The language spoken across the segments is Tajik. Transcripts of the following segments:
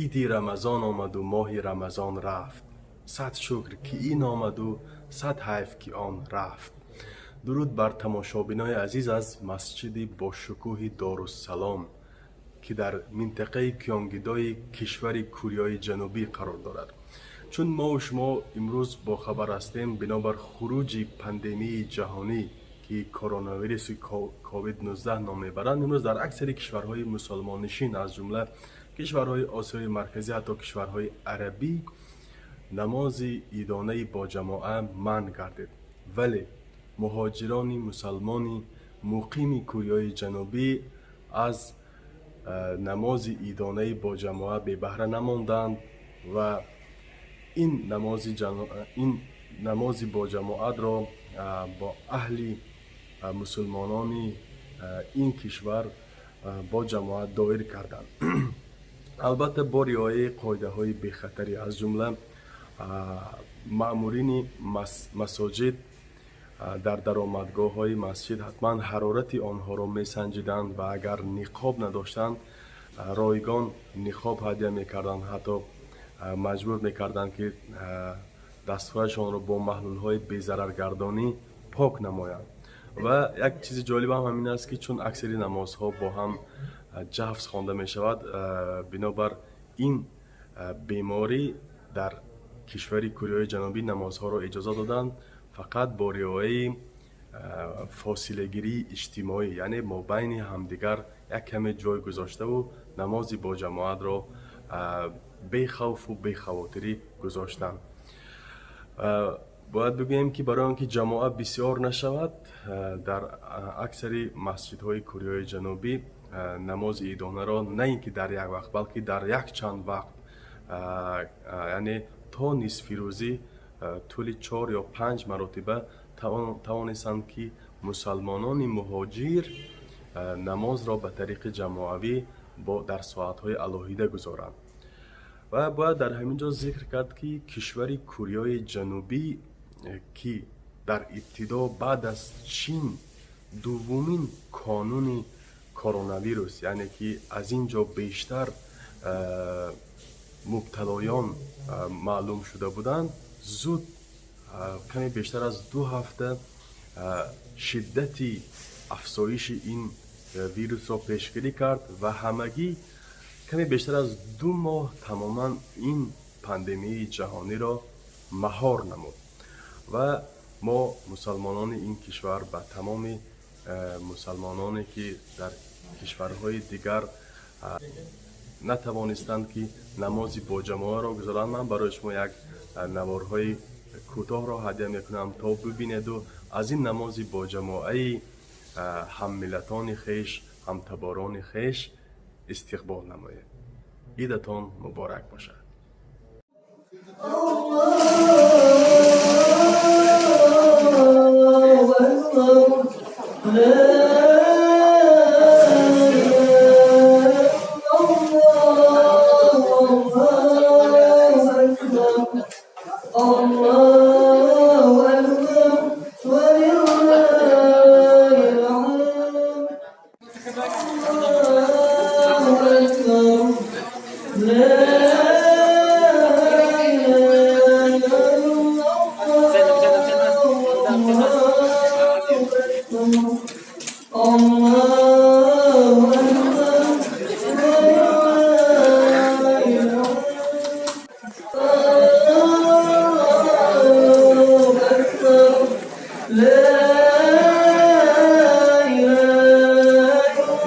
Иди Рамазон омаду моҳи Рамазон рафт. Сад шукр, ки ин омаду сад ҳайф, ки он рафт. Дуруд бар тамошобинои азиз аз масҷиди бошукӯҳи Доруссалом, ки дар минтақаи Кёнгидои кишвари Кӯрёи Ҷанубӣ қарор дорад. Чун мову шумо имрӯз бохабар ҳастем, бинобар хуруҷи пандемияи ҷаҳонӣ, ки коронавируси COVID-19 ном мебаранд, имрӯз дар аксари кишварҳои мусулмоннишин, аз ҷумла кишварҳои Осиёи Марказӣ, ҳатто кишварҳои арабӣ, намози идонаи боҷамоа манъ гардид. Вале муҳоҷирони мусалмони муқими Кӯрёи Ҷанубӣ аз намози идонаи боҷамоа бебаҳра намонданд ва ин намози боҷамоатро бо аҳли мусулмонони ин кишвар бо ҷамоат доир карданд, албатта бо риояи қоидаҳои бехатарӣ. Аз ҷумла маъмурини масоҷид дар даромадгоҳҳои масҷид ҳатман ҳарорати онҳоро месанҷиданд ва агар ниқоб надоштанд, ройгон ниқоб ҳадя мекарданд, ҳатто маҷбур мекарданд, ки дастҳояшонро бо маҳлулҳои безараргардонӣ пок намоянд. Ва як чизи ҷолиб ҳам ҳамин аст, ки чун аксари намозҳо бо ҳам ҷафс хонда мешавад, бинобар ин беморӣ дар кишвари Кӯрёи Ҷанубӣ намозҳоро иҷоза доданд фақат бо риояи фосилагирии иҷтимоӣ, яъне мобайни ҳамдигар як каме ҷой гузоштаву намози боҷамоатро бехавфу бехавотирӣ гузоштанд. Бояд бигӯем, ки барои он ки ҷамоа бисёр нашавад, дар аксари масҷидҳои Кӯрёи Ҷанубӣ намози идонаро на ин ки дар як вақт, балки дар як чанд вақт, яъне то нисфирӯзӣ, тӯли чор ё панҷ маротиба тавонистанд, ки мусалмонони муҳоҷир намозро ба тариқи ҷамоавӣ дар соатҳои алоҳида гузоранд. Ва бояд дар ҳамин ҷо зикр кард, ки кишвари Кӯрёи Ҷанубӣ, ки дар ибтидо баъд аз Чин дуввумин кануни коронавирус, яъне ки аз ин ҷо бештар мубталоён маълум шуда буданд, зуд каме бештар аз 2 ҳафта шиддати афзоиши ин вирусро пешгирӣ кард ва ҳамагӣ каме бештар аз 2 моҳ тамоман ин пандемияи ҷаҳониро маҳор намуд. Ва мо, мусалмонони ин кишвар, ба тамоми мусалмононе, ки дар кишварҳои дигар натавонистанд, ки намози боҷамоаро гузоранд, ман барои шумо як наворҳои кӯтоҳро ҳадя мекунам, то бибинеду аз ин намози боҷамоаи ҳаммиллатони хеш, ҳамтаборони хеш истиқбол намоед. Идатон муборак бошад. الله أكبر لا إله إلا الله الله أكبر الله أكبر ولله الحمد الله أكبر لا إله إلا الله الله أكبر ولله الحمد الله أكبر لا إله إلا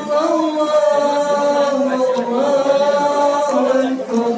الله الله أكبر.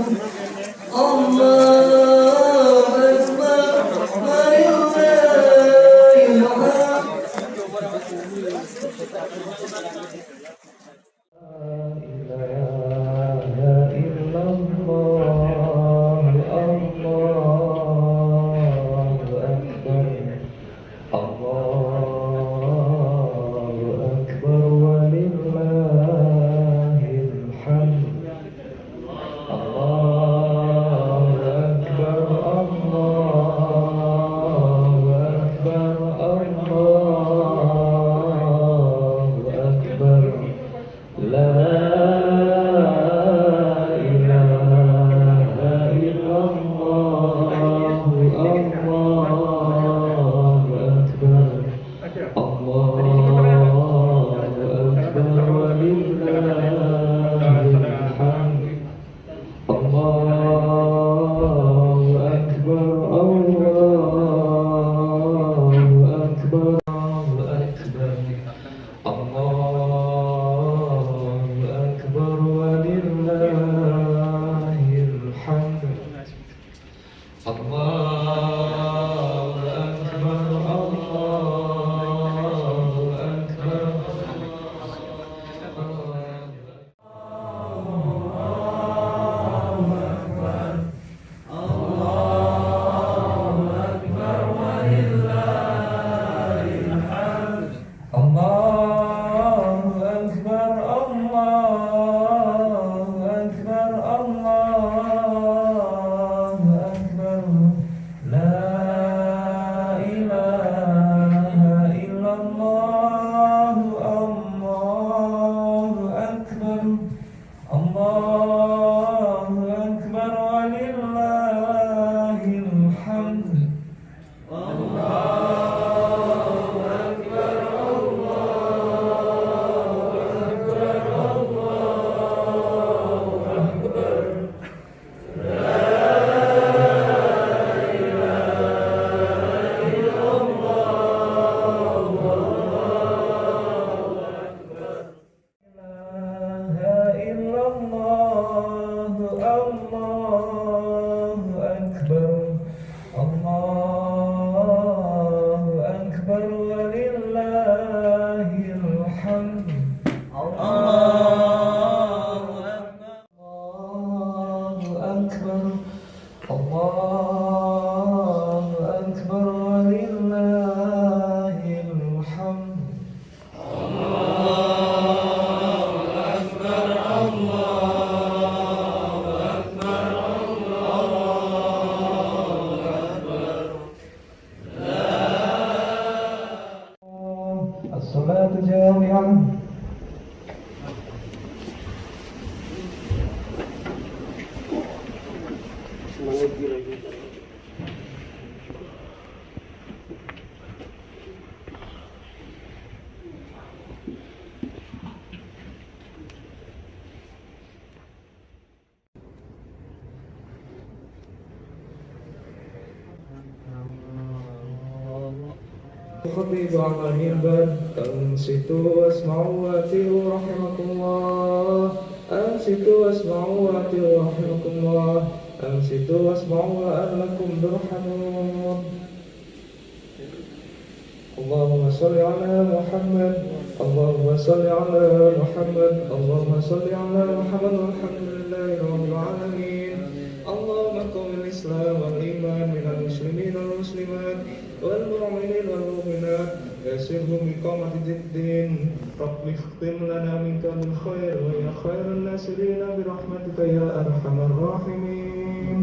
الله أكبر ولله الحمد. لا إله إلا الله، الله أكبر، الله أكبر ولله الحمد. الله أكبر، الله أكبر ولله الحمد. الصلاة جامعة. الخطيب على المنبر. أنصتوا واسمعوا وأطيعوا رحمكم الله. أنصتوا واسمعوا وأطيعوا رحمكم الله. أنصتوا واسمعوا لعلكم ترحمون. اللهم صل على محمد، اللهم صل على محمد، اللهم صل على محمد، والحمد لله رب العالمين. اللهم قم الإسلام والإيمان من المسلمين والمسلمات والمؤمنين والمؤمنات، يسرهم إقامة الدين. رب اختم لنا منك بالخير ويا خير الناصرين برحمتك يا أرحم الراحمين.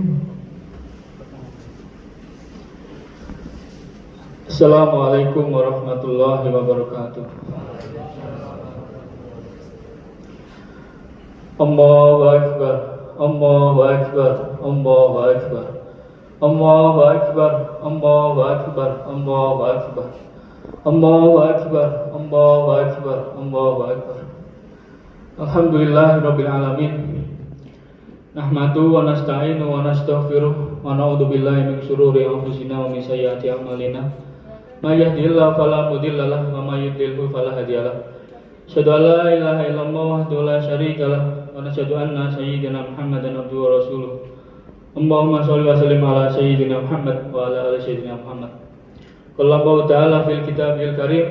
Assalamualaikum warahmatullahi wabarakatuh. Allahu Akbar, Allahu Akbar, Allahu Akbar, Allahu Akbar, Allahu Akbar, Allahu Akbar, Allahu Akbar, Allahu Akbar, Allahu Akbar. Alhamdulillah Rabbil Alamin. Nahmadu wa nasta'inu wa nastaghfiruh wa na'udzu billahi min syururi anfusina wa min sayyiati a'malina. May yahdihillahu fala mudhillalah wa may yudlilhu fala hadiyalah. Asyhadu an la ilaha illallah wahdahu la syarikalah wa nasyhadu anna sayyidina Muhammadan abduhu wa rasuluh. Allahumma shalli wa sallim ala sayyidina Muhammad wa ala ali sayyidina Muhammad. Qala Allahu ta'ala fil kitabil karim,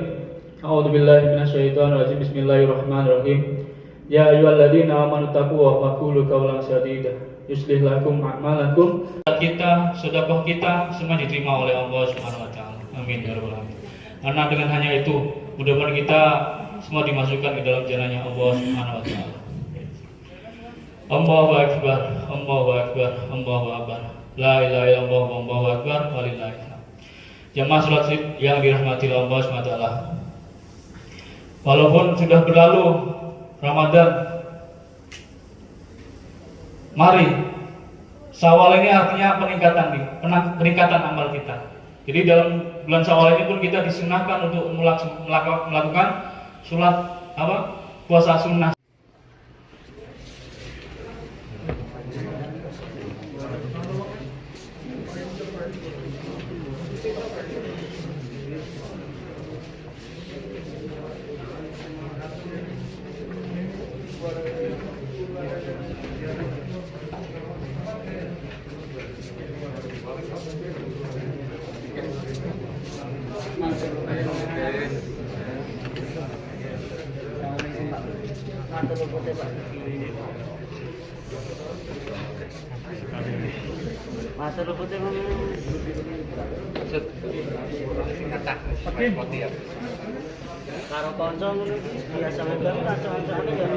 a'udzu billahi minasyaitonir rajim, bismillahirrahmanirrahim. Ya ayyuhalladzina amanu taqullaha wa qulu qawlan sadida yuslih lakum a'malakum. Kita, sedekah kita semua diterima oleh Allah Subhanahu wa taala. Amin ya rabbal alamin. Karena dengan hanya itu mudah-mudahan kita semua dimasukkan ke dalam jannahnya Allah Subhanahu wa taala. Allahu akbar, Allahu akbar, Allahu akbar. La ilaha illallah, Allahu akbar, walillahil hamd. Jamaah salat yang dirahmati Allah Subhanahu wa taala. Walaupun sudah berlalu Ramadan, mari Syawal ini artinya peningkatan nih, peningkatan amal kita. Jadi dalam bulan Syawal ini pun kita disunahkan untuk melakukan sholat puasa sunnah. Karo kanca ngono iki biasa ngundang kanca-kancane ya.